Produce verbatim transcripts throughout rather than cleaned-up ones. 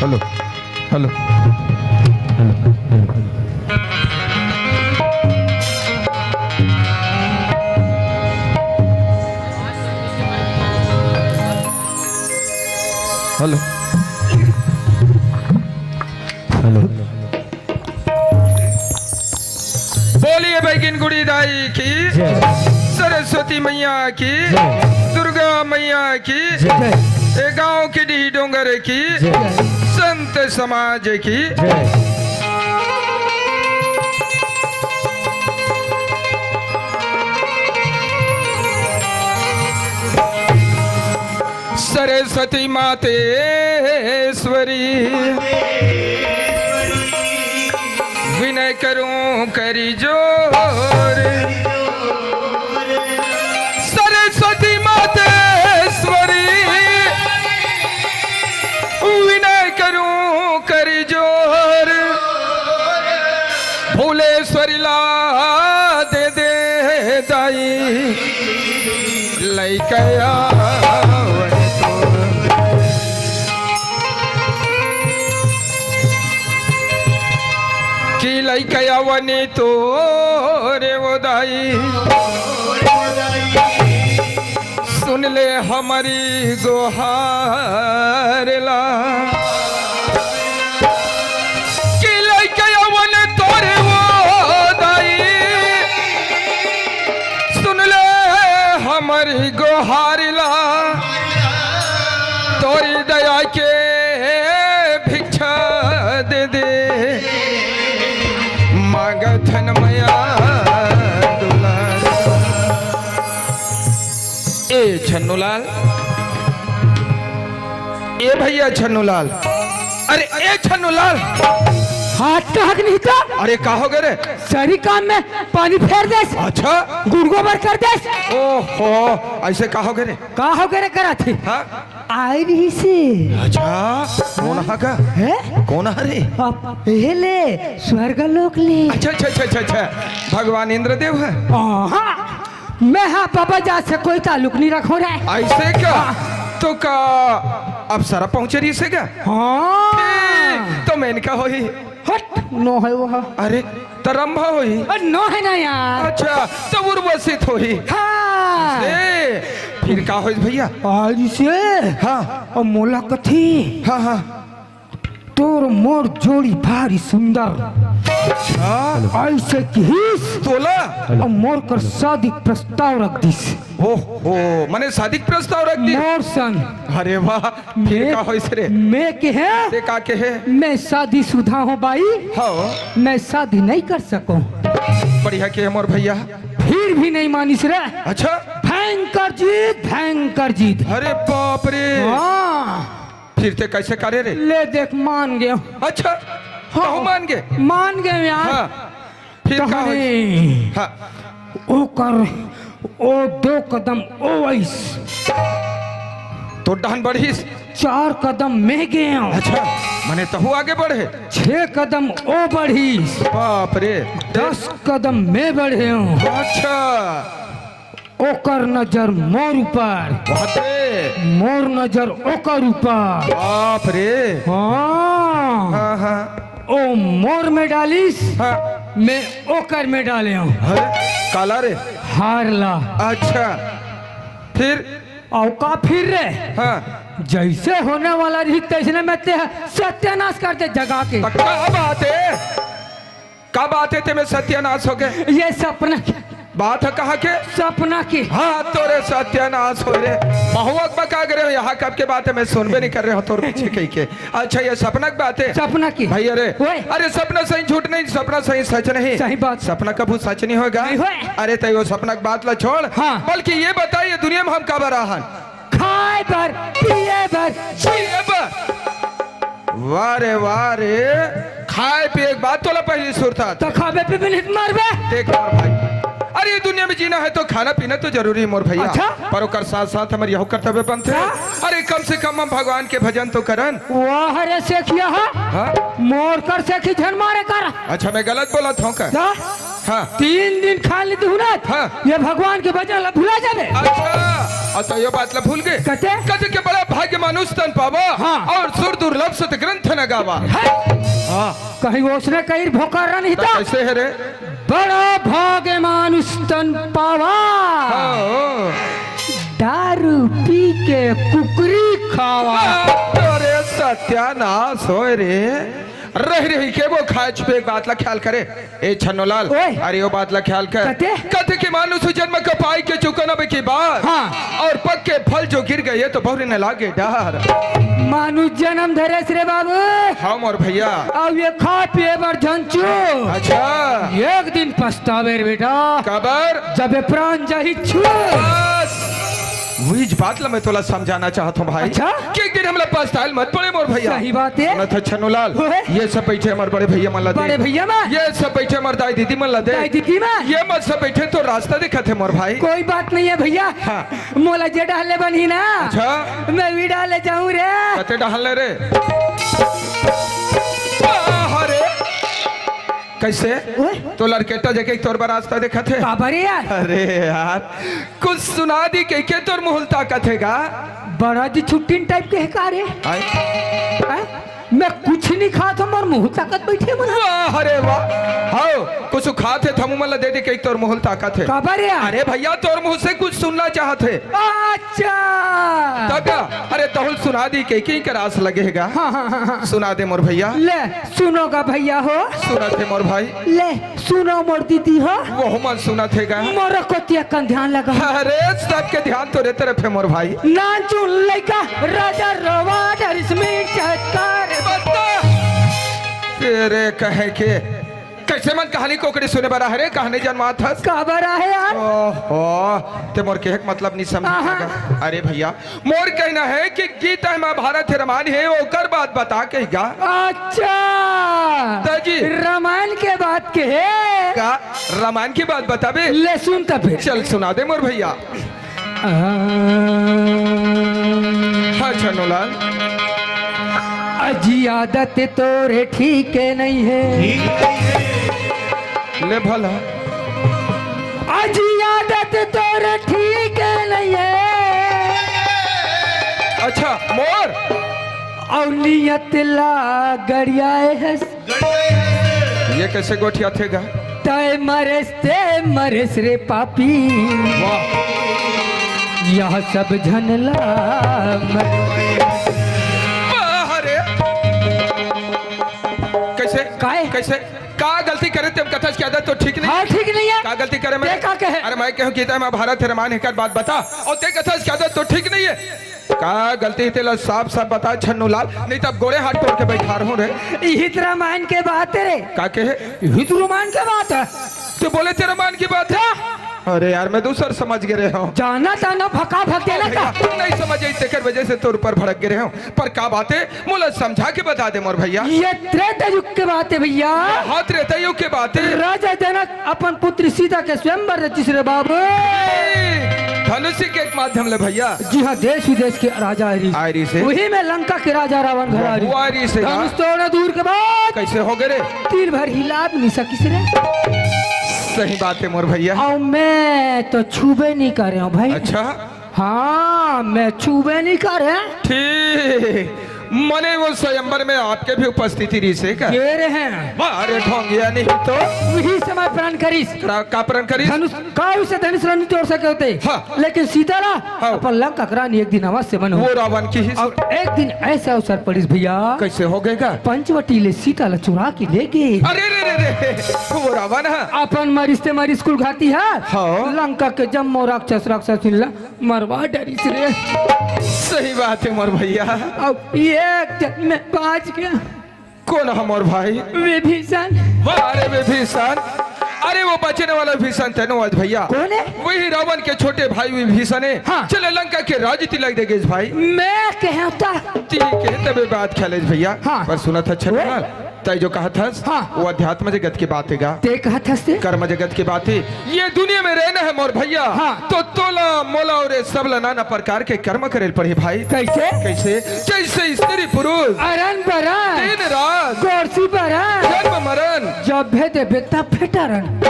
Hello, hello, hello, hello. Hello, hello. बोलिए बैगिन गुड़ी दाई की, जय। सरस्वती मैया की, जय। दुर्गा मैया की, जय। ए गांव की डीह डोंगर की, जय। संत समाज की। जय। सरस्वती मातेश्वरी, विनय करूं करी जोर। सरस्वती मातेश्वरी, विनय करूं करी जोर। भुलेश्वरी ला दे दे दाई, लइका आवन तो। कि लइका आवन तो रे वो दाई, सुन ले हमरी गोहार ला। कि लइका आवन तोरे वो दाई, सुन ले हमरी गोहार ला। तोरी दया के भिक्षा दे दे, मांगथन मया दुलार। ए छन्नूलाल, ए भैया छन्नूलाल, अरे ए छन्नूलाल। हाथ का हक नहीं था। अरे का हो गए रे? सरी काम में पानी फेर देस। अच्छा। गुड़ गोबर कर देस। ओहो, ऐसे का हो गए रे? का हो गए रे करा थे? हाँ? आई रही से। अच्छा, कौन हा का? है? कौन हा रे? अब ये ले, स्वर्ग लोक ले। अच्छा, अच्छा, अच्छा, अच्छा, अच्छा। भगवान इंद्रदेव है? हाँ। मैं हा बाबा जा से कोई ताल्लुक नहीं रखो रे। ऐसे का? हाँ। तो का अप्सरा पहुंचे रही से का? हाँ। ए, तो मेनका होही। हट, नो है वो हा। अरे, तो रंभा होही। अरे, नो है ना यार। अच्छा, तो उर्वशी तो होही। हाँ। ए, फिर का होइस भैया? आज से हाँ। और मोला कथी? हाँ, हाँ। तोर मोर जोड़ी भारी सुंदर। अच्छा। ऐसे किहिस। तोला? और मोर कर शादी प्रस्ताव रख दिस। ओहो, मने शादी के प्रस्ताव रख दिस? मोर संग। अरे वाह, फिर मैं, का होइस रे? मैं के है? ते का के है? मैं शादीशुदा हूँ भाई। हाँ। मैं शादी नहीं कर सकूँ। बढ़िया के है मोर भैया। फिर भी नहीं मानिस रे। अच्छा। भयंकर जिद, भयंकर जिद। अरे बाप रे। हाँ। फिर ते कैसे करे रे? ले देख, मान गए। अच्छा, हाँ। कहूँ मान गए? मान गए यार। हाँ। फिर का कहानी होइस? हाँ। ओकर, ओ दो कदम ओ आइस। तो डहन बढ़िस? चार कदम मैं गए। अच्छा, मने तहु आगे बढ़े? छह कदम ओ बढ़िस। बाप रे। दस कदम मैं बढ़े हूँ। अच्छा। ओकर नजर मोर ऊपर, बाप रे। मोर नजर ओकर ऊपर। बाप रे। हाँ। हाँ, हाँ। ओ मोर में डालिस, हाँ। मैं ओकर में डाले हूँ। अरे, काला रे। हार ला। अच्छा, फिर? अउ का फिर रे? हाँ। जैसे होने वाला रही, तैसने में ते सत्यानाश कर दे जगा के। पक्का बात है। का बात है, तेमे सत्यानाश हो गए? ये सपना की बात है, कहाँ के? सपना की। हाँ, तोरे सत्यानाश हो रे। महुआ बका करे हो, यहाँ कब के बात है, मैं सुनबे नहीं कर रहे हो तोर पीछे कहीं के। अच्छा, ये सपना की बात है? सपना की। भैया रे, ओए। अरे सपना सही झूठ नहीं, सपना सही सच नहीं। सही बात। सपना कभू सच नहीं होगा। नहीं होए। अरे तैं वो सपना की बात ला छोड़। हाँ। बल्कि ये बता, ये दुनिया में हम काबर आहन? खाए बर, पिए बर, जिए बर। वाह रे, वाह रे। खाए पिए के बाद तोला पहली सुरता। तो खाबे पीबे नहीं तो मरबे। देख मोर भाई, अरे ये दुनिया में जीना है तो खाना पीना तो जरूरी है मोर भैया। अच्छा? पर ओकर साथ साथ हमर यहू कर्तव्य बनथे। हाँ? अरे कम से कम हम भगवान के भजन तो करन। वाह रे सेखिया हा। हाँ? मोर कर सेखी झन मारे कर। अच्छा, मैं गलत बोलत हूँ का? हाँ? हाँ। तीन दिन खा लेते हूँ ना, हाँ। ये भगवान के वचन ला भुला जाबे। अच्छा, अउ त ये बात ला भूल गे? कते? कते के बड़ा भाग्य मानुष तन पावा हाँ। अउ सुर दुर्लभ सत ग्रंथ न गावा। हाँ। हाँ। कहीं ओसने कहीं भोकारा नहीं त था। कइसे हे रे? बड़ा भाग्य मानुष तन पावा। हाँ। दारू पी के कुकरी खावा। अरे सत्यानाश होय रे। रहि रहि के वो खाए छुपे के बात ला ख्याल करे। ए छन्नूलाल, ओए। अरे वो बात ला ख्याल कर। कते? कते के मानुष जन्म के पाई के चुकनब की बात। हाँ। अउ पक्के फल जो गिर गए तो बहुरे न लागे डर। मानुष जन्म धरेस रे बाबू। हाँ मोर भइया। अउ ये खा पिए बर झन चू। अच्छा। एक दिन पछताबे रे बेटा। काबर? जब ये प्राण जाही छू। बस। वहीच बात ला मैं तोला समझाना चाहत हूँ भाई। अच्छा? कि एक दिन हमला पछताए ल मत पड़े मोर भइया। सही बात हे। सुनत हस छन्नूलाल, ओए। ये सब बइठे हमर बड़े भइया मन ला दे। बड़े भइया मन? ये सब बइठे हमर दाई दीदी मन ला दे। दाई दीदी मन? ये मन सब बइठे तो रास्ता देखत हे मोर भाई। कोई बात नहीं हे भइया। हाँ। मोला जे डहर ले बनही ना, अच्छा। मैं उही डहर ले जाहूँ रे। कते डहर ले रे? वाह रे। कइसे? ओए। तो लड़केटा जगह तोर बर रास्ता देखत हे? काबर यार? अरे यार, कुछ सुना दी कहिके तोर मुँह ल ताकत हे गा? बड़ा जी छुट्टिन टाइप के हे का रे? आय। आय? मैं कुछ नहीं खात हूँ, मोर मुँह ताकत बइठे मन। वाह रे वाह। हव, कुछ खात हे त हमू मन ला दे दे कहिके तोर मुँह ल ताकत हे। काबर यार? अरे भइया, तोर मुँह से कुछ सुनना चाहत हे। अच्छा। तब का? अरे तहूँ ल सुना दी कहिके इही कर आस लगे हे गा। हाँ, हाँ, हाँ, हाँ। सुना दे मोर भइया। ले, सुनो गा भइया हो। सुनत हे मोर भाई। ले, सुनो मोर दीदी हो। वहू मन सुनत हे गा। मोर कोति अकन ध्यान लगा। अरे, सबके ध्यान तोरे तरफ हे मोर भाई। नानचुन लइका राजा रवा डरिस मीट चक्कर। बता। तेरे कहे के कइसे मन कहानी कोकड़ी सुने बर आहे रे, कहानी जनमात हस। काबर आहे यार? ओहो, ते मोर कहे के मतलब नहीं समझे आहा। गा। अरे भइया, मोर कहना हे कि गीता हे, महाभारत हे, रामायण हे, ओकर बात बता कहे गा। अच्छा। त जी। रामायण के बात कहे। का रामायण के बात बताबे? ले सुन त फिर। चल सुना दे मोर भइया। हाँ छन्नूलाल। अजी आदत तोरे ठीक नहीं हे। ठीक नहीं हे। ले भला। अजी आदत तोर ठीक नहीं हे। अच्छा, मोर? अउ नियत ला गड़ियाए हस। ये कइसे गोठियाथे गा? तय मरेस, ते मरेस रे पापी। वाह। यह सब झन ला मर- वाह रे। कइसे? काय? कइसे? का गलती करे तेम कथस के आदत तो ठीक नहीं? हाँ, ठीक नहीं हे। का गलती करे मैं? ते का कहे? अरे मैं कहूँ गीता हे, महाभारत हे, रामायण हे, एकर बात बता। अउ ते कथस के आदत तो ठीक नहीं हे। का गलती हे तेला साफ साफ बता छन्नूलाल, नहीं तब गोड़े हाथ तोड़ के बइठा रहूँ रे। इही त रामायण के बात हे रे। का कहे? इही त रामायण के बात हे। ते बोले ते रामायण के बात हे। अरे यार, मैं दूसर समझ गे रहेंव। जाना ताना भका भक देना का? नहीं समझे, तेकर वजह से तोर ऊपर भड़क गे रहेंव। पर का बात हे, मोला समझा के बता दे मोर भइया। ये त्रेता युग के बात हे भइया। हाँ, त्रेता युग के बात हे। राजा जनक अपन पुत्री सीता के स्वयंवर रचिस रे बाबू। धनुष के माध्यम ले भइया। जी हाँ, देश विदेश के राजा आए रिहिस। आए रिहिस हे। उही में लंका के राजा रावण घर आए रिहिस। वो आए रिहिस हे। धनुष तोड़ना दूर के बात। कइसे हो गे रे? तीर भर हिला भी नहीं सकिस रे। सही बात हे मोर भइया। अउ मैं तो छूबे नहीं करेंव भाई। अच्छा। हाँ, मैं छूबे नहीं करेंव। ठीक, मने वो स्वयंवर में आपके भी उपस्थिति रिहिस हे का? गे रहेंव। अरे ढोंगिया नहीं तो। उही समय प्रण करिस। का, का प्रण करिस? धनुष, काहू से धनुष ला नहीं तोड़ सके होते। हाँ। लेकिन सीता ला हाँ। अपन लंका के रानी एक दिन अवश्य बनहूँ। वो रावण किहिस। अउ एक दिन अइसे अवसर परिस भइया। कइसे हो गे गा? पंचवटी ले सीता ला चुरा के ले गे। अरे रे रे रे, वो रावण हे। अपन मरिस ते मरिस कुल घाती हे। हाँ। लंका के जम्मो राक्षस राक्षसिन ला मरवा डरिस रे। सही बात हे मोर भइया। अउ एक झन मैं बाँच गेंव। कोन हे मोर भाई? विभीषण। वाह रे विभीषण। अरे वो बचने वाला विभीषण तैं नोहस भइया। कोन हे? वही रावण के छोटे भाई विभीषण हे। हाँ। जेला लंका के राज तिलक दे गे हे भाई। मैं कहता। ठीक हे, तबे बात खेले भइया। हाँ। पर सुनत हस छन्नूलाल। तैं जो कहत हस, हाँ। वो अध्यात्म जगत के बात हे गा। तैं कहत हस ते? कर्म जगत के बात हे। ये दुनिया में रहना हे मोर भैया, हाँ। तो तोला, मोला अउ ये सब ला नाना प्रकार के कर्म करे ल पड़ही भाई। कैसे? कैसे? जैसे स्त्री पुरुष। अरन बरन। दिन रात। गोरसी बरन। जन्म मरण। जब भेदे बेता फेटारन।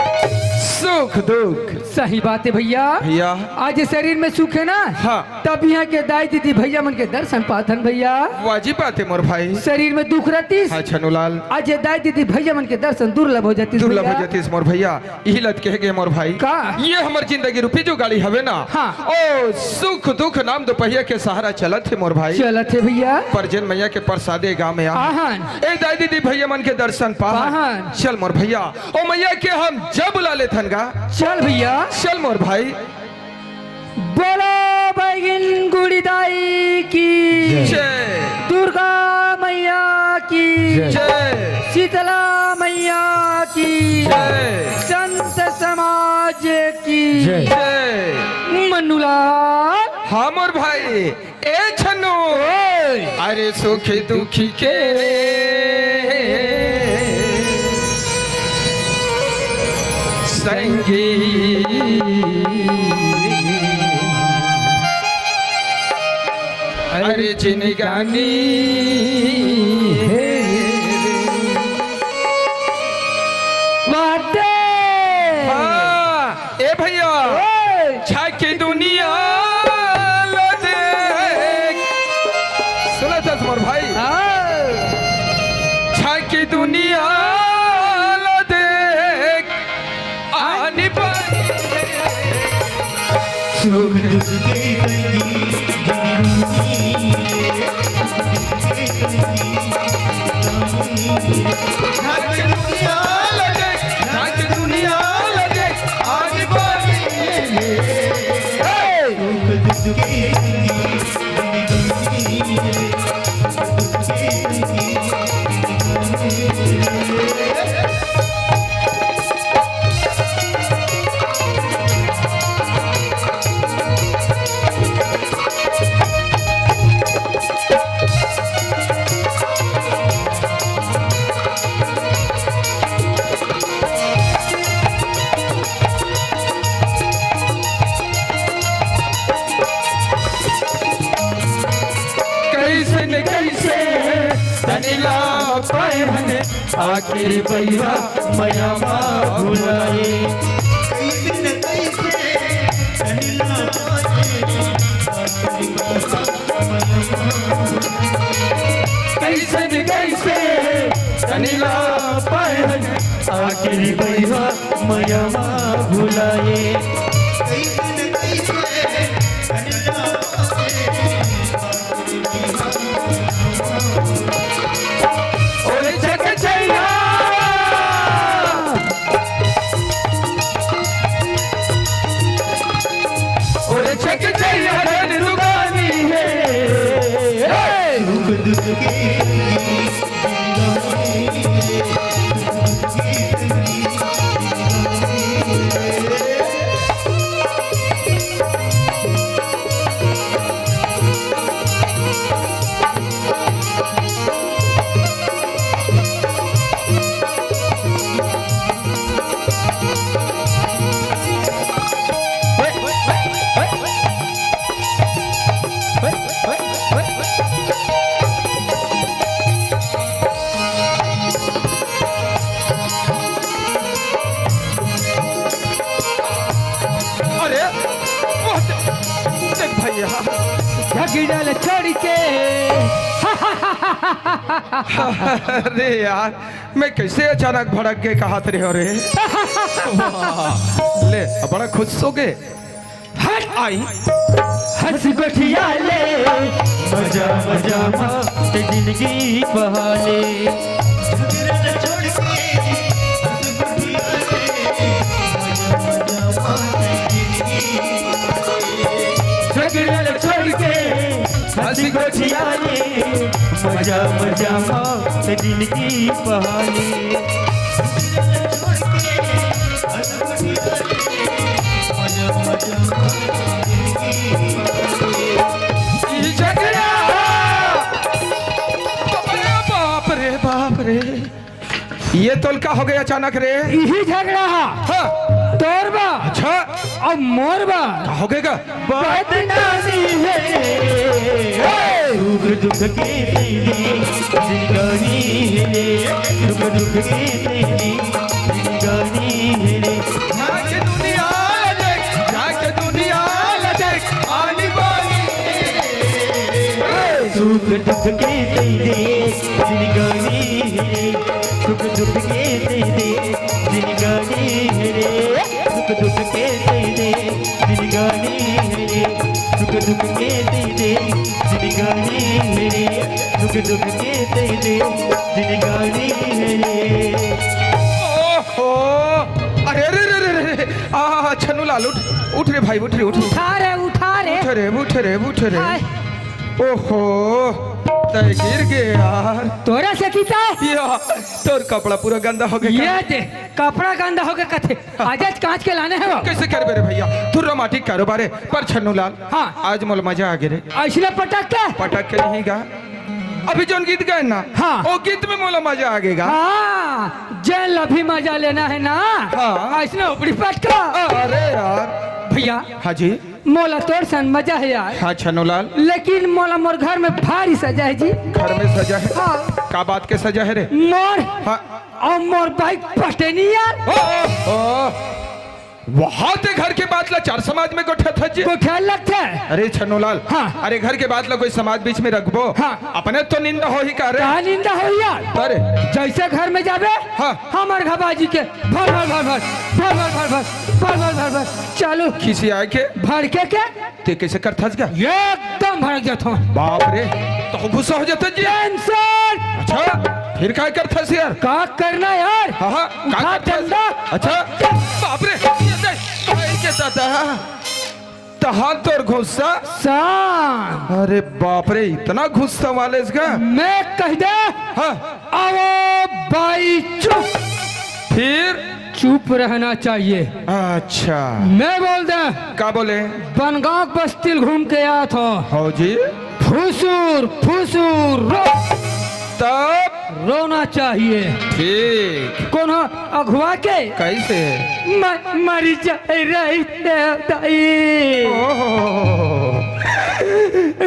सुख दुख। सही बात हे भैया। भैया। आज ये शरीर में सुख हे ना? हाँ। तब इहाँ के दाई दीदी भैया मन के दर्शन पाथन भैया। वाजिब बात हे मोर भाई। शरीर में दुख रहतिस। हाँ छनुलाल। आज ये दाई दीदी भैया मन के दर्शन दुर्लभ हो जातिस दुर्लभ हो भैया। जातिस मोर भैया। इही लत कहे गे मोर भाई। का? ये हमर जिंदगी रूपी जो गाड़ी हवे ना। हाँ। ओ सुख दुख नाम दुपहिया के सहारा चलत हे मोर भाई। चलत हे भैया। पर जेन मैया के प्रसादे गाँव में आ। आहन। ए दाई दीदी भैया मन के दर्शन पाहन। पाहन। चल मोर भैया। ओ मैया के हम जब बुला लेथन गा। चल भैया। चल मोर भाई। बोलो बैगिन गुड़ी दाई की। जय। दुर्गा मैया की। जय। शीतला मैया की। जय। संत समाज की। जय। जय। मनुलाल। हाँ मोर भाई। ए छन्नू, ओए। अरे सुखी दुखी के संगी, अरे जिनगानी हे। बाटे। हाँ। ए भैया, ओए। छाकी दुनिया ला देख। सुनत हस मोर भाई? हाँ। छाकी दुनिया ला देख। आनी बानी। सुख दुख के संगी। कैसे न कैसे तनिला पाए हने, आखिर बइहा मया मा भुलाए। कैसे न कैसे तनिला पाए, आखिर बइहा मया मा भुलाए। कैसे न कैसे तनिला पाए हने, आखिर बइहा मया मा भुलाए। ओरे छक चैया, ओरे छक चैया, धन रुगानी हे। हे। सुख दुख के अरे, वो दे-, देख भैया। झगड़ा ल छोड़ के। अरे यार, मैं कैसे अचानक भड़क के कहत रहे हो रे? ले, अब बड़ा खुश हो गए। हट। आई। हंस गोठिया ले, मजा मजा मा ते जिंदगी बहा ले। झगड़ा ल छोड़ के, हंस गोठिया ले, मजा मजा मा ते जिंदगी बहा ले। ई झगड़ा। अरे बाप रे, बाप रे। तोला का हो गे अचानक रे? इही झगड़ा हा। हाँ। तोर बर। अच्छा। अउ मोर बर। का हो गे गा? बात नानी हे। सुख दुख के तेरी जिंदगानी हे रे। सुख दुख के तेरी जिंदगानी हे रे। झांक दुनिया ला देख, झांक दुनिया ला देख, आनी बानी। सुख दुख के तेरे जिंदगानी हे रे, सुख दुख के तेरे जिंदगानी हे रे, सुख दुख के तेरे जिंदगानी हे रे, सुख दुख के तेरे जिंदगानी हे रे, सुख दुख के तेरे जिंदगानी हे रे। ओहो, अरे, अरे, अरे, अरे, अरे, आ, छन्नू लाल, उठ, उठ रे भाई, उठ रे, उठ रे। उठा रे, उठा रे। उठ रे, उठ रे, उठ रे। हाय। ओहो, तै गिर गे यार। तोरा से किता? या, तोर कपड़ा पूरा गंदा हो गे। ये दे, कपड़ा गंदा हो गे कथे। हाँ। आज, आज कांच के लाने हे वो। कैसे करबे रे भैया? तू रोमांटिक कारोबार हे, पर छन्नू लाल, हाँ। आज मोला मजा आ गे रे। अइसने पटक के? पटक के नहीं गा। अभी जोन गीत गाए ना, हाँ। वो गीत में मोला मजा आ गे गा। हाँ, जेन ला भी मजा लेना हे ना, हाँ। अइसने उपड़ी पटका। अरे यार। भैया। हाँ जी। मोला तोर सन मजा हे यार। हाँ छन्नू लाल। लेकिन मोला मोर घर में भारी सजा हे जी। घर में सजा हे? हाँ। का बात के सजा हे रे? मोर हाँ। अउ मोर बाइक पटेनी यार। ओ, ओ, ओ। वहाँ ते घर के बात ला चार समाज में गोठियाथस जी। गोठियाय लगथे। अरे छन्नू लाल, हाँ। अरे घर के बात ला कोई समाज बीच में रखबो? हाँ। अपने तो निंदा होही का रे? का निंदा होही यार? अरे। जैसे घर में जाबे, हाँ। हमर घबाजी के भर भर भर भर, भर भर भर भर, भर भर भर भर, चालू। खिसियाय के? भड़के के? ते कैसे करथस गा? एकदम भड़क जाथों। बाप रे, तो गुस्सा हो जाता जी। टेंशन। अच्छा, फिर का करथस यार? का करना यार? हाँ, हाँ, का उठा करथस? डंडा। अच्छा, बाप रे, ये देख, भाई के दादा। तहां तोर गुस्सा। शांत। अरे बाप रे, इतना गुस्सा वाले इसका। मैं कह दे। हाँ। आवो भाई चुप। फिर? चुप रहना चाहिए। अच्छा। मैं बोल दे। का बोले? बनगांव बस्ती घूम के आया था। हो जी। फुसुर, फुसुर, रो। तब? रोना चाहिए। ठीक। कोनो अघुवा के? कैसे? म-, मरी जाए रही दाई। ओहो।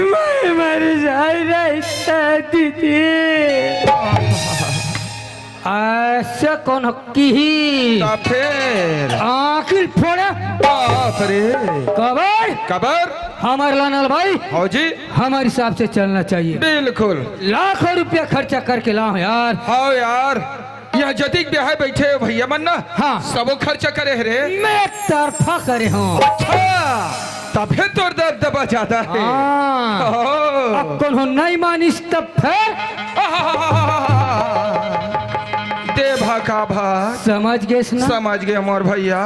मैं मरी जाए रही दीदी। अइसे कोनो किही? त फेर? आँखी फोड़े। बाप रे। कबर? कबर? हमर लानल भाई। हो जी। हमर हिसाब से चलना चाहिए। बिल्कुल। लाखों रुपया खर्चा करके लाव यार। हाँ यार, यह जतिक बिहाय बैठे हो भैया मन ना, हाँ। सबो खर्चा करे हे रे। मैं एक तरफा करे हों। अच्छा, तभे तोर दबदबा ज्यादा हे। हाँ। ओहो। अब कोनो नहीं मानिस तब फेर? आहा। दे भा का भा। समझ गेस ना? समझ गे मोर भैया।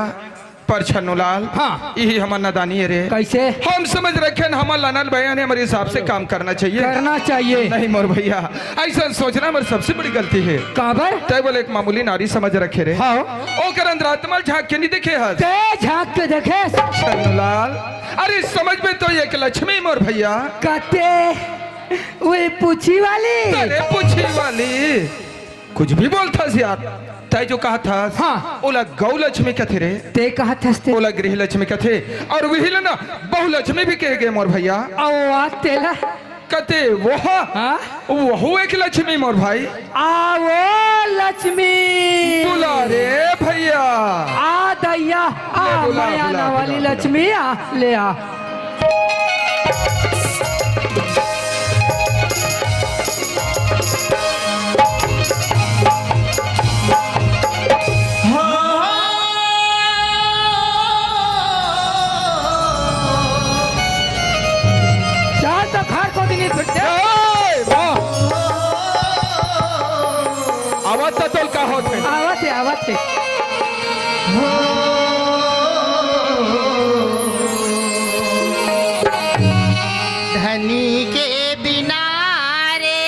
पर छन्नू लाल, हाँ। इही हमर नादानी हे रे। कैसे? हम समझ रखेन हमर लानल भैया ने हमर हिसाब से काम करना चाहिए। करना चाहिए। नहीं मोर भैया, अइसन सोचना हमर सबसे बड़ी गलती हे। काबर? तैं बोले एक मामूली नारी समझ रखे रे। हाँ। ओकर अंतरात्मा ल झांक के नहीं देखे हस। तैं झांक के देखे। छन्नू लाल, अरे समझ में तो एक लक्ष्मी मोर भैया। कते वही पूछी वाली। अरे पूछी वाली। कुछ भी बोलथस यार। तैं जो कहथस, हाँ। ओला गौ लक्ष्मी कथे रे। तैं कहथस ते। ओला गृह लक्ष्मी कथे। अउ वही ला ना बहु लक्ष्मी भी कहे गे मोर भैया। अउ आ तेला। कते वो हा? हाँ? वहू एक लक्ष्मी मोर भाई। आ वो लक्ष्मी। बुला रे भैया। आ दैया, आ ले बुला, मयाना बुला, वाली बुला, बुला। लक्ष्मी, आ ले आ। चाल तो घर को दिन फिरते। ए, वाह। आवत तो तोल का होत हे। आवत हे, आवत हे। धनी के बिना रे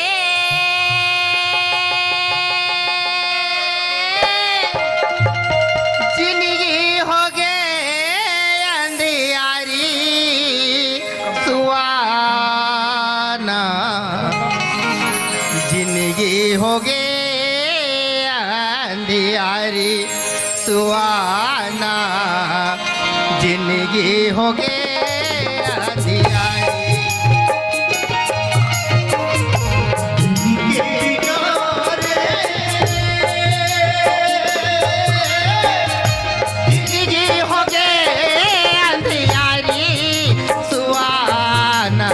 जिंदगी हो गे अंधियारी। सुहाना जिंदगी हो गे अंधियारी। ये होगे अंधियारी। ये किनारे। जिंदगी होगे अंधियारी सुहाना।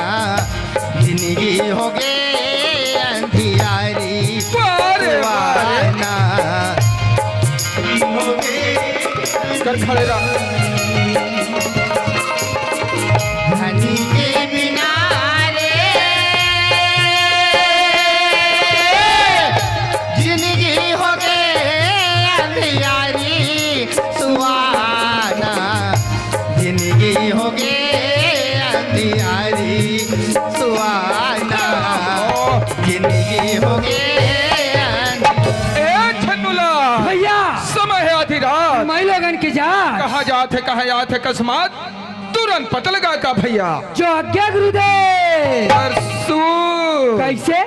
जिंदगी होगे अंधियारी वाह रे, वाह रे। सुहाना। कर खड़े रह। धनी के बिना रे जिंदगी होगे अंधियारी सुहाना। जिंदगी होगे अंधियारी सुहाना। जिंदगी होगे अंधियारी। ए छन्नूलाल। भैया। समय हे आधी रात। माई लोगन के जात। कहाँ जात हे, कहाँ जात हे अकस्मात? तुरंत पता लगा का भैया? जो आज्ञा गुरुदेव। परसू। कैसे?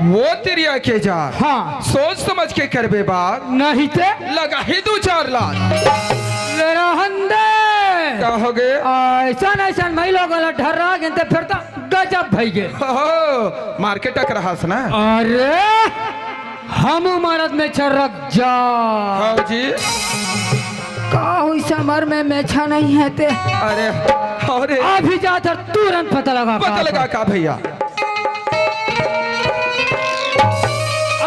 वो तिरिया के जात। हाँ। सोच समझ के करबे बात। नहीं ते? लगा ही दू चार लात। ले रहन दे। का होगे? अइसन अइसन माई लोगन ला ढर्रा गेन ते फेर तो गजब भइगे। ओहो, मार के टकराहस ना। अरे, हमू मरद में छर्रक जा। हाँ जी। का होइस हमर में मेछा नहीं हे ते? अरे, अरे। अभी जात हँव तुरंत पता लगा पता का लगा का भैया?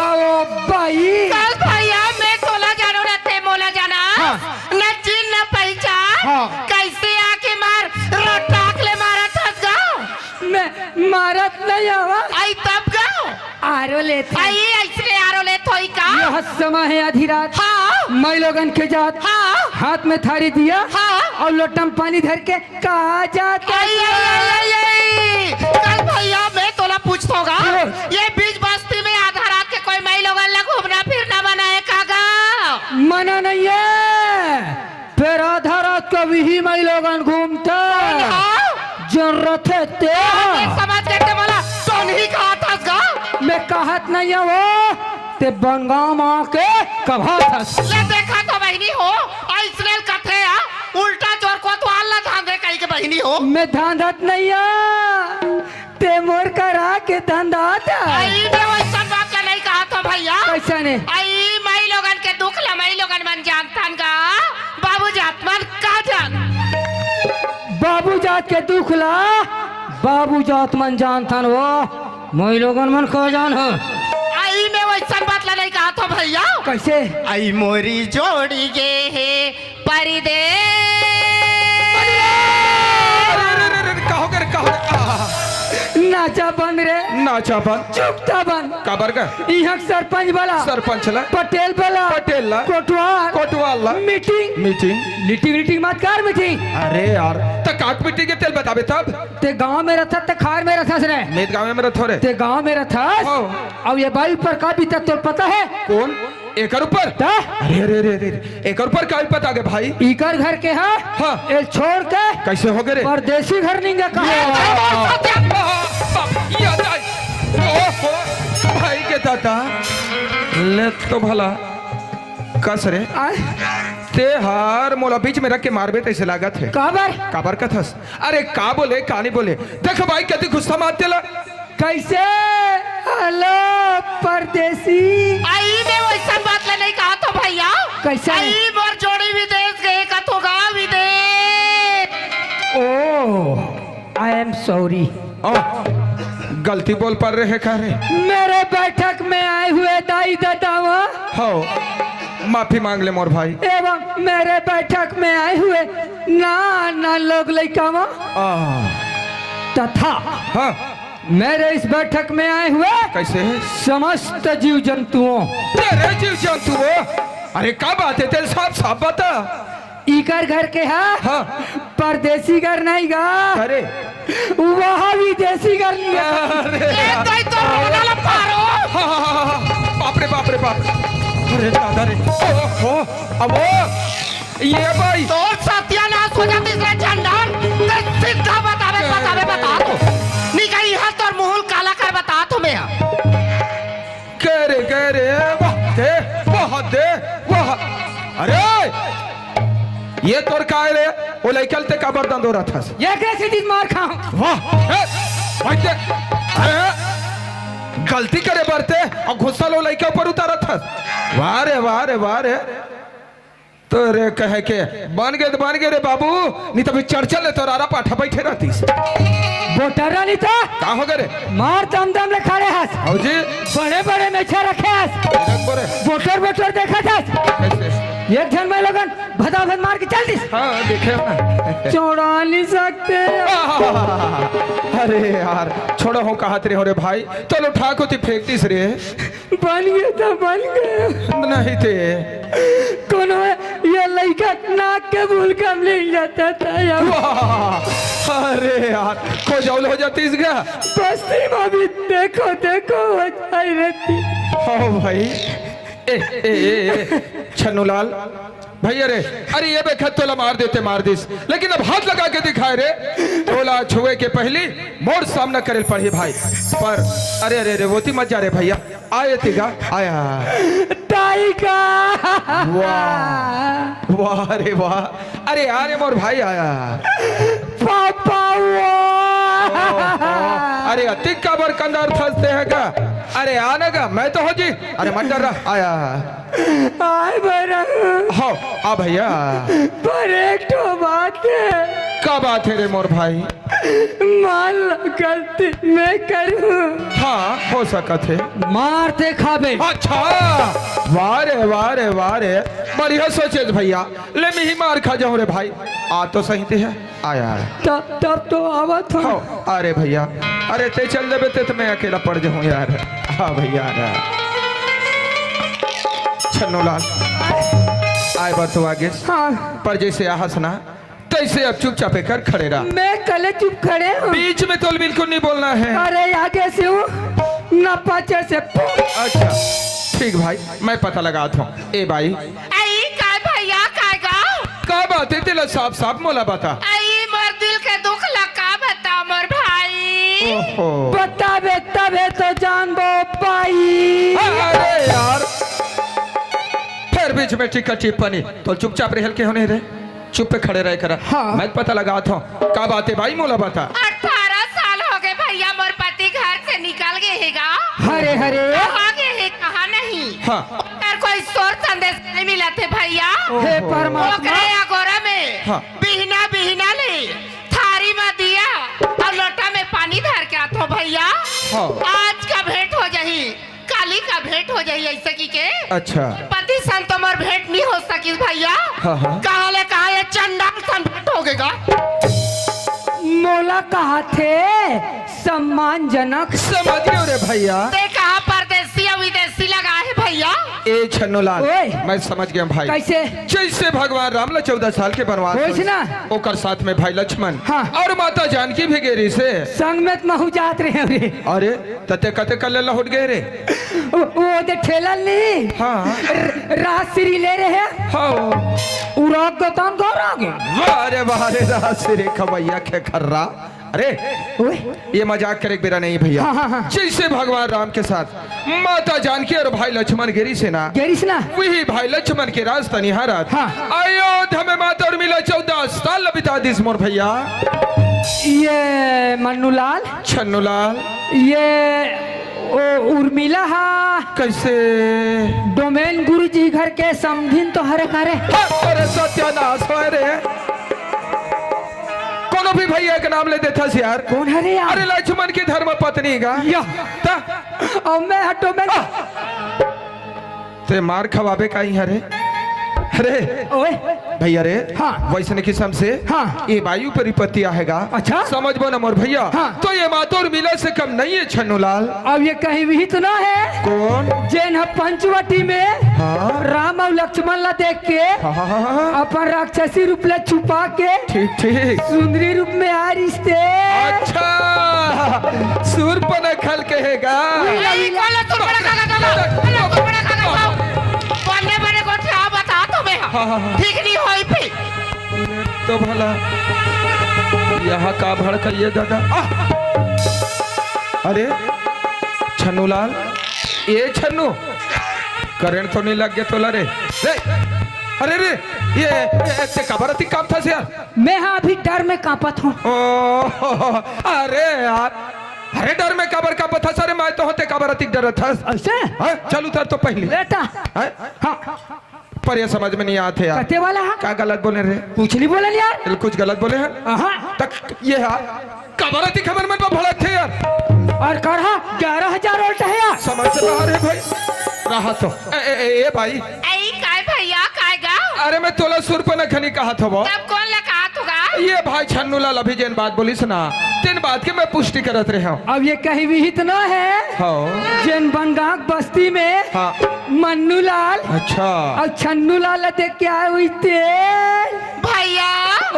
आओ बाई। कल भैया मैं तोला जानों ना ते मोला जानस। हाँ। न चिन्ह न पहिचान। हाँ। कइसे आके मार रोटाक ले मारत हस गा? मैं मारत नहीं हँव। अई तब गा? आरो लेत हँव। अई अइसने आरो लेत होही का? यह समय हे आधी रात। हाँ। माई लोगन के जात। हाँ। हाथ में थारी दिया। हाँ। अउ लोटा में पानी धर के कहाँ जात हस? अई, अई, अई, अई, अई। कल भैया मैं तोला पूछत हँव गा। बोल। ये बीच बस्ती में आधा रात के कोई माई लोगन ला घूमना फिरना मना हे का गा? मना नहीं हे। फेर आधा रात के भी माई लोगन घूमथे। कौन हा? जोन रथे ते हा। समझ के ते मोला टोनही कहत हस गा? मैं कहत नहीं हँव वो, ते बनगाँव म आके कहात हस। ले देखा तो बहिनी हो, अइसने कथे हा, उल्टा जोर कोतवाल ला धांधे कहिके बहिनी हो। मैं धांधत नहीं हँव। ते मोर करा के धंधा था। अई, मैं वइसन बात ला नहीं कहत हँव भैया। कइसने? अई, माई लोगन के दुख ला माई लोगन मन जानथन गा, बाबू जात मन का जान। बाबू जात के दुख ला बाबू जात मन जानथन वो, माई लोगन मन का जान हो। अई, मैं वइसन बात ला नहीं कहत हँव भैया। कइसे? अई मोरी जोड़ी गे हे परदेस। अरे, अरे, अरे, अरे, का होगे रे, का होगे रे? आहा। नाचा बंद रे। नाचा बंद। चुकता बंद। काबर का? इहाँ के सरपंच वाला। सरपंच ला। पटेल वाला। पटेल ला। कोटवार। कोटवार ला। मीटिंग। मीटिंग। लीटिंग, लीटिंग मत कर मीटिंग। अरे यार, त काक मीटिंग के तेला बताबे तब? ते गाँव में रथस, ते खार में रथस रे। मैं त गाँव में रथँव रे। ते गाँव में रथस? हाँ। अउ ये बाई ऊपर का बीतत तोला पता हे? कोन? एकर ऊपर? त? अरे, अरे, अरे, अरे, अरे, एकर ऊपर का विपत आगे भाई? इकर घर के हा? हाँ। एला छोड़ के कइसे होगे रे? परदेसी घर निंगे कहा? ये भाई, बाप, बाप, याद आई। ओहो, भाई के दादा, ले तो भला कस रे। आय। ते हर मोला बीच में रख के मारबे तइसे लागत हे। काबर? काबर कथस? अरे का बोले, का नहीं बोले? देख भाई, कति गुस्सा मारथे ला। कइसे? हेलो, परदेसी। अई, मैं वइसन बात ला नहीं कहत हँव भैया। कइसे? अई, मोर जोड़ी विदेस गे कथों गा, विदेस। Oh, I am sorry। ओ, गलती बोल परे हे का रे? मेरे बैठक में आए हुए दाई ददा वा। हो, माफी मांग ले मोर भाई। एवं मेरे बैठक में आए हुए नान नान लोग लइका वा। आ। तथा हाँ। मेरे इस बैठक में आए हुए कइसे? समस्त जीव जंतुओं। तेरे जीव जंतुओं? अरे का बात हे तेला साफ साफ बता। इकर घर के हा? हाँ। परदेसी घर नहीं गा। अरे। वहाँ विदेसी घर लिया। अरे ए, यार। तोई तो रोना ला पारो। हाँ, हाँ, हाँ, हाँ, हाँ। बाप रे, बाप रे, बाप। अरे दादा रे। ओ, ओ, अब ओ। ये भाई। तोर सत्यानाश हो जातिस रे चंदन। ते सीधा बताबे, बताबे, बता तो। नहीं कहीं हर तोर मुँह काला कर बतात हँव मैं। कह रे, कह रे, वाह दे, वाह दे, वाह। अरे, ये तोर का हे रे? वो लइका ल ते काबर दंदोरत हस? ये कैसे दिन मार खाऊं? वाह, ए, भाई ते, अरे, गलती करे बर ते अउ गुस्सा ल वो लइका ऊपर उतारत हस। वाह रे, वाह रे, वाह रे। तोरे कहे के बन गे त बन गे रे बाबू, नहीं तो अभी चर्चा ले तोर आरा पाठा बैठे रहतीस। बोटर रहनी था। का हो गे रे? मार दम दम ले खड़े हस। हौ जी। बड़े बड़े मेछा रखे हस। इधर को रे। बोटर बोटर देखत हस। कैसे? एक झन मैं लोगन भदाभद मार के चल दिस। हाँ, देखे ना। छोड़ा नहीं सकते। अरे यार, छोड़ो हो, कहा तेरे हो रे भाई, चलो ठाक होती फेंक दिस रे। बन गया था, बन गया। नहीं थे। कोनो ये लइका नाक के भूल कम ले जाता था यार। वाह, अरे यार, खोजौल हो जातीस का? बस्ती में भी देखो, देखो, हो जाए रहती। हो भाई, ए, ए, ए, ए, छन्नूलाल, भैया रे, अरे ये बेखत तोला मार देते, मार दिस, लेकिन अब हाथ लगा के दिखाए रे, तोला छुए के पहली मोर सामना करे पड़ही भाई। पर अरे, अरे, अरे, वोती मत जा रे भैया, आए तिगा, आया। टाइगर। वाह, वाह रे वाह, अरे यार, ये मोर भाई आया। पापा वो। ओ, ओ, अरे अतिक काबर कंदारथस ते हे का? अरे आना का, मैं तो हो जी। अरे मत डर रहा, आया। आय बरा। हो, आ भैया। पर एक ठो बात हे। का बात हे रे मोर भाई? मान लो गलती मैं करूं। हाँ, हो सकत हे। मार ते खाबे। अच्छा, वाह रे, वाह रे, वाह रे, बढ़िया सोचे भैया। ले मिही मार खा जाऊं रे भाई। आ तो सही ते हे, आया है। तब, तब तो आवत हो। हो, अरे भैया, अरे ते चल देबे ते तो मैं अकेला पड़ जाऊं यार। हाँ भैया, आ रहा। छन्नूलाल, आए बार तो आगे। हाँ। पर जैसे आहस ना, तैसे अब चुपचाप एकर खड़े रहा। मैं कले चुप खड़े हूँ। बीच में तो बिल्कुल नहीं बोलना है। अरे आगे से हूँ, ना पाछे से। अच्छा, ठीक भाई, मैं पता लगात हूँ। ए भाई। आई, काय भैया, काय गाँव? का बात हे, तेला साफ साफ मोला बता। आई, मोर दिल के दुख ला का बता, मोर भाई। ओहो। बताबे तबे तो जानबो पाई। अरे यार, फिर बीच में टीका टिप्पणी, तो चुपचाप रहल के होने रे, चुप पे खड़े रहे करा। हाँ। मैं पता लगात हूँ, का बात हे भाई, मोला बता। अठारह साल हो गए भैया, मोर पति घर से निकल गए हे गा। हरे हरे। कहाँ गए हे, कहाँ नहीं। हाँ। ओकर कोई सोर संदेश नहीं मिलत हे भैया। हे परमात्मा। ओकरे अगोरा में हाँ। बिहना बिहना ले थारी में दिया अउ लोटा में पानी धर के आथो भैया। हाँ। आज का भेंट हो जाही, काली का भेंट हो जाही, ऐसे की के। अच्छा। पति सन तो मोर भेंट नहीं हो सकिस भैया। हाँ, हाँ। कहाँ ले कहाँ ये चंडाल सन भेंट हो गए गा। मोला कहा थे सम्मानजनक। समझ गए रे भैया। ते कहा परदेसी अउ विदेशी लगा हे भैया। ए छन्नूलाल, ओए। मैं समझ गया भाई। कैसे? जैसे भगवान राम ला चौदह साल के वनवास वैसे होइस, ना? ओकर साथ में भाई लक्ष्मण हाँ। अउ माता जानकी भी गे रहिस हे। संग में त महू जात रहे रे। अरे, त ते कते कल्ले लहुट गए रे? वो, वो दे ठेला नी? हाँ। र-, राजश्री ले रहे हैं। हाँ। उराक गतान गौर आ गए। वाह रे वाह रे, राजश्री खवैया खेखर्रा। अरे, ओए। ये मजाक करे के बेरा नहीं भैया। हाँ, हाँ, हाँ। जैसे भगवान राम के साथ माता जानकी अउ भाई लक्ष्मण गे रहिस हे ना, गे रहिस ना। वही भाई लक्ष्मण के रास्ता निहारत हाँ। अयोध्या में माता उर्मिला चौदह साल बिता दिस मोर भैया। ये मन्नूलाल, छन्नूलाल। ये ओ उर्मिला हा। कैसे? डोमेन गुरुजी घर के समधिन तो हरे करे। हाँ, अरे सत्यानाश होय रे। कोनो भी भैया के नाम ले देथस यार। कोन हरे यार? अरे लक्ष्मण की धर्म पत्नी का। या। त? अउ मैं हटो मैं। आ। ते मार खवाबे का ही हरे? अरे। ओए। भैया रे। हाँ। वैसने किसम से। हाँ। ये वायु परिपत्ति आहे गा। अच्छा। समझबो ना मोर भैया। हाँ। तो ये माता उर्मिला से कम नहीं हे छन्नूलाल। अब ये कहीं भी तो ना हे। कोन? जेन ह पंचवटी में हाँ। राम अउ लक्ष्मण ला देख के हाँ, हाँ, हाँ, हाँ। अपन राक्षसी रूप ला छुपा के ठीक, ठीक। सुंदरी रूप में आ रिस ते। अच्छा, सूर्पनखा ल कहे गा। अरे, ई काला तोर बड़ा काका, काका, काला तोर बड़ा काका, काका। बने, बने गोठिया बता तो मैं। हाँ, हाँ, हाँ। ठीक नहीं होई भी। तो भला यहाँ का भड़कइए दादा? आह! अरे, छन्नूलाल, ए छन्नू, करंट तो नहीं लग गया तोला रे? रे, अरे रे, ये, ये, ते काबर अतिक कांपथस यार? मैं हा अभी डर में कांपत हूँ। ओ, अरे यार, अरे डर में काबर कांपथस? अरे मैं तो हों, ते काबर अतिक डरत हस? ऐसे? हाँ, चल उतर तो पहली। बेटा। हाँ? हाँ। पर ये समझ में नहीं आत हे यार। कते वाला हा? का गलत बोले रे? कुछ नहीं बोले यार। चल, कुछ गलत बोले हे? हाँ। तक ये हा, काबर अतिक हमर मन पर भड़कथे यार। और करहा ग्यारह हजार वोल्ट हे यार। समझ से बाहर हे भाई। रहा तो। ए, ए, ए, ए भाई। ए, काय भैया, काय गा? अरे मैं तोला सुरपनख नहीं कहत हवं। तब कोन ला कहत होगा? ये भाई छन्नू लाल अभी जेन बात बोलिस ना, तेन बात के मैं पुष्टि करत रहे हूँ। अब ये कही भी इतना है। हाँ। जेन बंगाक बस्ती में हाँ। मन्नू लाल अच्छा। और छन्नू लाल देख के आए हुई थे। भैया, ओ?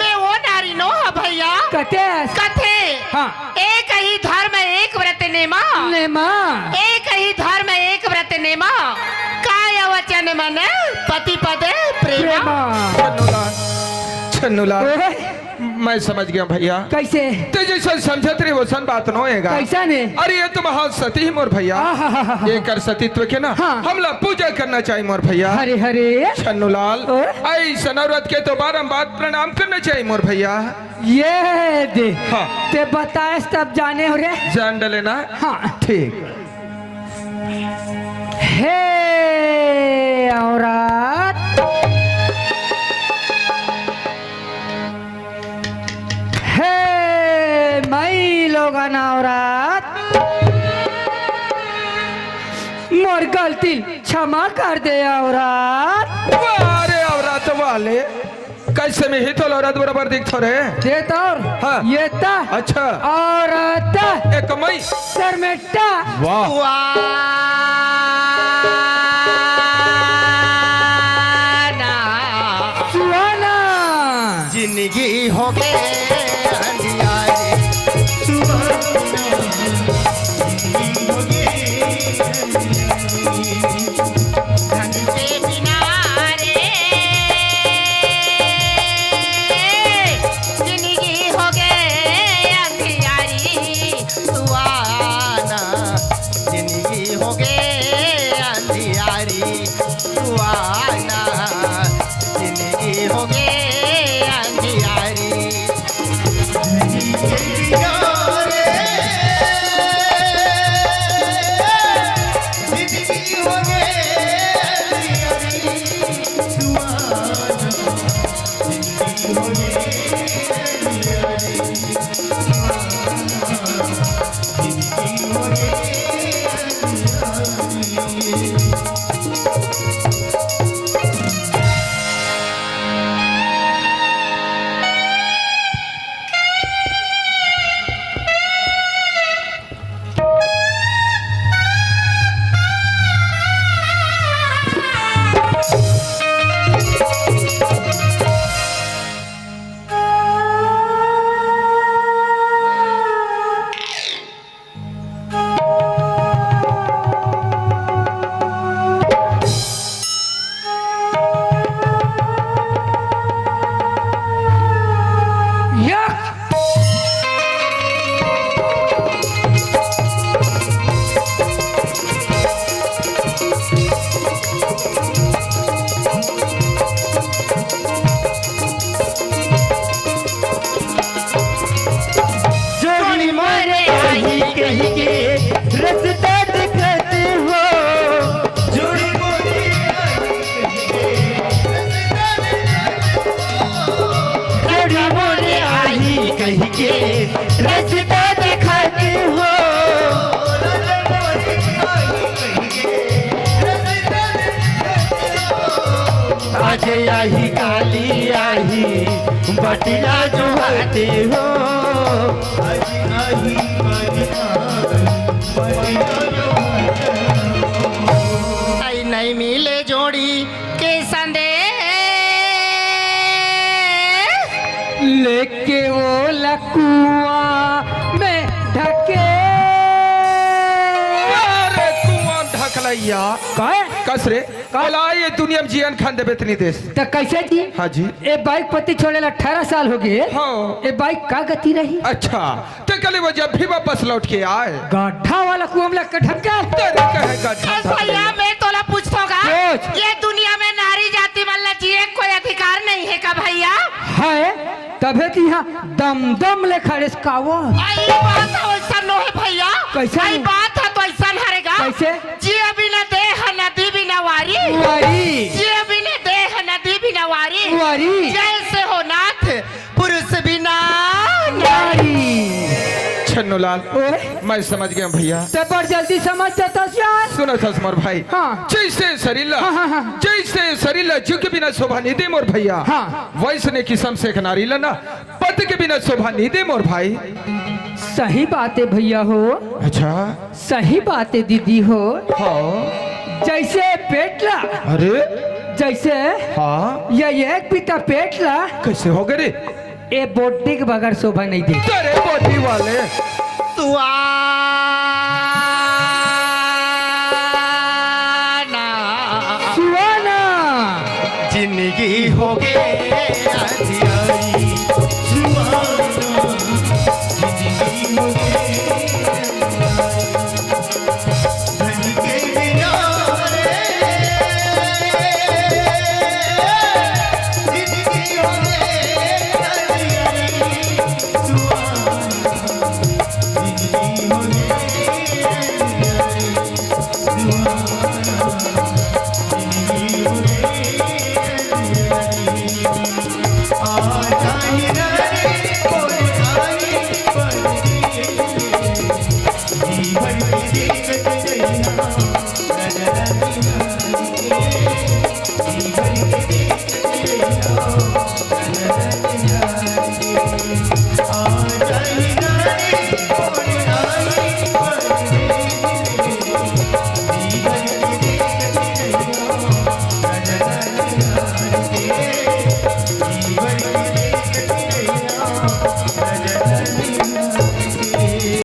मैं वो नारी नो हा भैया। कते? कथे। हाँ। एक ही धर्म एक व्रत नेमा। नेमा। एक ही धर्म एक व्रत नेमा। काय वचन मन पति पद प्रेमा। प्रेमा। छन्नूलाल, छन्नूलाल, ओए। मैं समझ गया भैया। कैसे? ते जैसा समझत रहे वैसन बात नो हे गा। कैसा ने? अरे ये तो महान सती ही मोर भैया। आहाहाहा। एकर सतीत्व के ना हाँ। हमला पूजा करना चाहिए मोर भैया। हरे हरे। छन्नूलाल, ओए। ऐसन औरत के तो बारंबार प्रणाम करना चाहिए मोर भैया। ये दे। हाँ। ते बताएस तब जाने हों रे। जान डले ना? हाँ। ठीक। हे औरत, हे माईलोगन औरत, मोर गलती क्षमा कर दे औरत। वाह रे औरत वाले, कैसे में ही तो औरत बराबर दिखथो रे। ये तो और हाँ। ये ता अच्छा। औरत। एक मई। शर्मेटा। वाह। सुहाना। सुहाना। जिंदगी हो गे अंधियारी। सुहाना। जिंदगी हो गे अंधियारी। धन के बिना रे जिंदगी हो गे अंधियारी, सुहाना। जिंदगी हो गे अंधियारी, सुहाना। जिंदगी हो गे अंधियारी। जोड़ी मोरे आही कहिके रस्ता देखत हो। जोड़ी मोरे आही कहिके रस्ता देखत हो। जोड़ी मोरे आही कहिके रस्ता देखत हो। आज आही काली आही बटिया जो हाथे हो। आज आही काली आही बटिया जो हाथे हो। आई नहीं मिले जोड़ी के संदेश लेके वो लकुआ में ढके। अरे कुआं ढकलैया। काय? कस रे? का? बोला, ये दुनिया में जियन खान देबे इतनी देश। त कैसे जी? हाँ जी। ए बाइक पति छोड़े ला अठारह साल हो गए। हाँ। ए बाइक का गति रही? अच्छा, ते कले वो जब भी वापस लौट के आए। गड्ढा वाला कुआं में लग के ढक गए। तेरे कहे गड्ढा ए ढक भैया, गया। मैं तोला पूछतो का? पूछ। ये दुनिया में नारी जाति मन ला जिए कोई नहीं हे का भैया? हे, तभे त इहाँ दम दम ले खड़ेस कावो। अई बात ह वइसन नोहे भैया। कइसे अई नोहे? बात ह तो अइसन हरे गा। कइसे? जिये बिना देह नदी बिना वारी। वारी। जिये बिना देह नदी बिना वारी। वारी। जइसे हो नाथ पुरुष बिना नारी। नारी। छन्नूलाल, ओए? मैं समझ गेंव भैया। ते बड़ जल्दी समझ जाथस यार। सुनथस मोर भाई। हाँ। जइसे सरीर ला, हाँ, हाँ, हाँ। जइसे सरीर ला जीव के बिना शोभा नइ दे मोर भैया। हाँ। वइसने किसम से एक नारी ला ना पति के बिना शोभा नइ दे मोर भाई। सही बात हे भैया हो। अच्छा। सही बात हे दीदी हो। हाँ। जइसे पेट ला। अरे। जइसे हाँ। ये एक बीता पेट ला। कइसे हो गे रे? ए बोटी के बगैर शोभा नइ दे। अरे बोटी वाले। सुहाना। सुहाना। जिंदगी हो गे अंधियारी। सुहाना। जिंदगी हो गे अंधियारी। धन के बिना रे, जिंदगी हो गे अंधियारी।